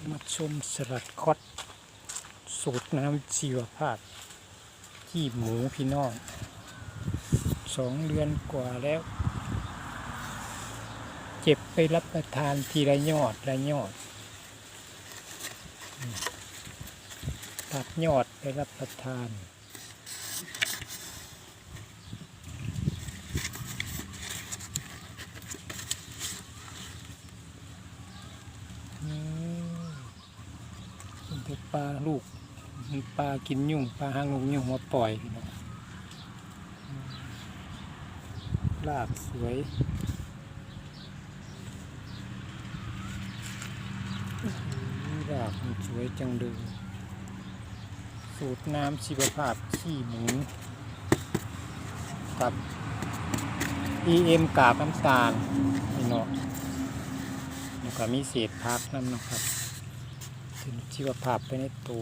ມາຊົມສະຫຼັດຄອດ ສູດນ້ຳຊີວະພາບ ຂີ້ໝູພີ່ນ້ອງ ສອງເດືອນກວ່າແລ້ວ ເກັບໄປຮັບປະທານທີລະຍອດລະຍອດ ຕັດຍອດໄປຮັບປະທານ. ອືມ ເປັນແຕ່ປາລູກ ປາກິນຍຸງ ປາຫາງນົກຍຸງມາປ່ອຍພີ່ນ້ອງ ລາກສວຍ ລາກມັນສວຍຈັ່ງເດີ. ສູດນ້ຳຊີວະພາບຂີ້ໝູ ກັບ ອີເອັມ ກາກນ້ຳຕານ ພີ່ນ້ອງ ແລ້ວກໍມີເສດຜັກນຳເນາະຄັບ ເປັນຊີວະພາບໄປໃນໂຕ.